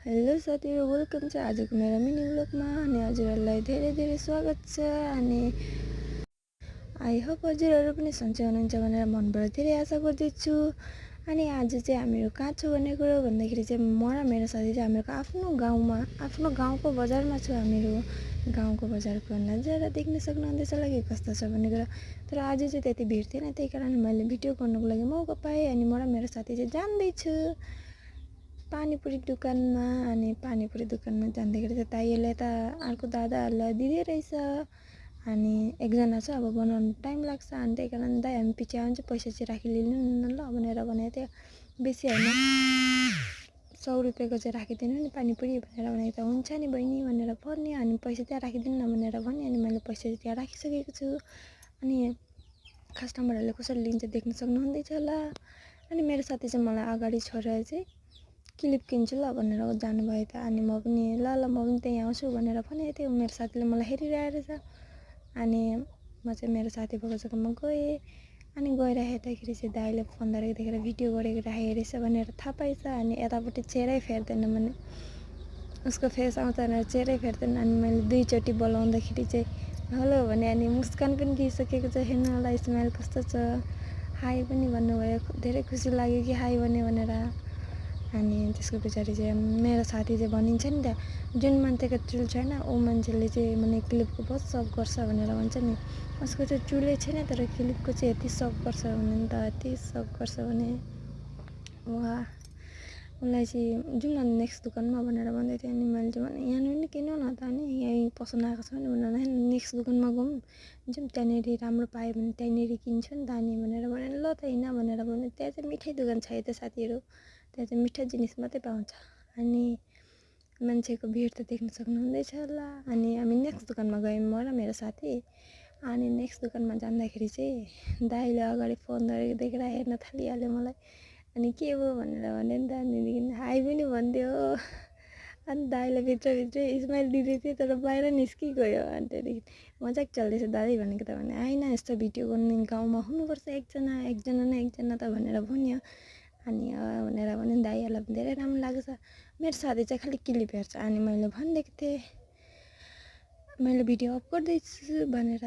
Hello साथीहरु, welcome छ आजको मेरो मिनी व्लगमा। अनि हजुरहरुलाई धेरै धेरै स्वागत छ। अनि आई होप हजुरहरु पनि सन्चै हुनुहुन्छ भनेर मनबाट धेरै आशा गर्दैछु। अनि आज चाहिँ हामीहरु कहाँ छु भन्ने कुरो भन्दाखेरि चाहिँ म र मेरो साथी चाहिँ हामीहरुको आफ्नो गाउँको बजारमा छु। हामीहरु गाउँको बजारको नजारा देख्न सक्नुहुँदैछ होला के कस्तो छ भन्ने कुरा। तर आज चाहिँ त्यति भिड थिएन, त्यही कारण मैले भिडियो गर्नको लागि मौका पाएँ। अनि म र मेरो साथी चाहिँ जाँदै छु पानीपुरी दुकानमा। अनि पानीपुरी दुकानमा जाँदाखेरि चाहिँ दाइले त अर्को दादाहरूलाई दिँदै रहेछ। अनि एकजना छ, अब बनाउनु टाइम लाग्छ। अनि त्यही कारण दाइ हामी पछि आउँछ, पैसा चाहिँ राखिलिनु न ल भनेर भनेको थियो। बेसी होइन, 100 रुपियाँको चाहिँ राखिदिनु नि पानीपुरी भनेर भनेको त। हुन्छ नि बहिनी भनेर भन्यो। अनि पैसा त्यहाँ राखिदिनु न भनेर भन्यो। अनि मैले पैसा चाहिँ त्यहाँ राखिसकेको छु। अनि कस्टमरहरूले कसरी लिन्छ देख्न सक्नुहुँदैछ होला। अनि मेरो साथी चाहिँ मलाई अगाडि छोडेर चाहिँ क्लिप किन्छु ल भनेर जानुभयो त। अनि म पनि ल म पनि त्यहीँ आउँछु भनेर भनेको थिएँ। मेरो साथीले मलाई हेरिरहेको रहेछ। अनि म चाहिँ मेरो साथी भएको जग्गामा गएँ। अनि गएर हेर्दाखेरि चाहिँ दाइले फोन धरेको देखेर भिडियो गरेको राखेको रहेछ भनेर थाहा पाएछ। अनि यतापट्टि चेहरै फेर्दैन भने उसको फेस आउँछ भनेर चेहरै फेर्दैन। अनि मैले 2 चोटि बोलाउँदाखेरि चाहिँ हेलो भने, अनि मुस्कान पनि दिइसकेको छ। हेर्नु होला स्माइल कस्तो छ। हाई पनि भन्नुभयो, धेरै खुसी लाग्यो कि हाई भन्यो भनेर। अनि त्यसको पछाडि चाहिँ मेरो साथी चाहिँ भनिन्छ नि त, जुन मान्छेको चुल छैन ऊ मान्छेले चाहिँ माने क्लिपको बहुत सक गर्छ भनेर भन्छ नि। उसको चाहिँ चुलै छैन तर क्लिपको चाहिँ यति सक गर्छ भने नि त, यति सक गर्छ भने वाह। उसलाई चाहिँ जाउँ न नेक्स्ट दोकानमा भनेर भन्दै थियो। अनि मैले चाहिँ भने यहाँ पनि किनौँ न त, अनि यहीँ पसन्द आएको छ भने भन्दा नेक्स्ट दोकानमा जाउँ त्यहाँनिर राम्रो पायो भने त्यहीँनिर किन्छु नि त अनि भनेर भने। ल त हिँड भनेर भने। त्यहाँ चाहिँ मिठाई दोकान छ है त साथीहरू, त्यहाँ चाहिँ मिठो जिनिस मात्रै पाउँछ। अनि मान्छेको भिड त देख्न सक्नुहुँदैछ होला। अनि हामी नेक्स्ट दोकानमा गयौँ म र मेरो साथी। अनि नेक्स्ट दोकानमा जाँदाखेरि चाहिँ दाइले अगाडि फोन धरेको देखेर हेर्न थालिहाल्यो मलाई। अनि के भयो भनेर भन्यो नि त। अनि हाई पनि भनिदियो। अनि दाइले भित्रभित्रै स्माइल दिँदै थियो तर बाहिर निस्किगयो। अनि त्यहाँदेखि मजाक चल्दैछ दाइ भनेको त भने आइन यस्तो भिडियो गर्ने गाउँमा हुनुपर्छ एकजना न एकजना त भनेर भन्यो। अनि भनेर भने दाइहरूलाई पनि धेरै राम्रो लाग्छ। मेरो साथी चाहिँ खालि क्लिप हेर्छ। अनि मैले भनिदिएको थिएँ मैले भिडियो अफ गर्दैछु भनेर।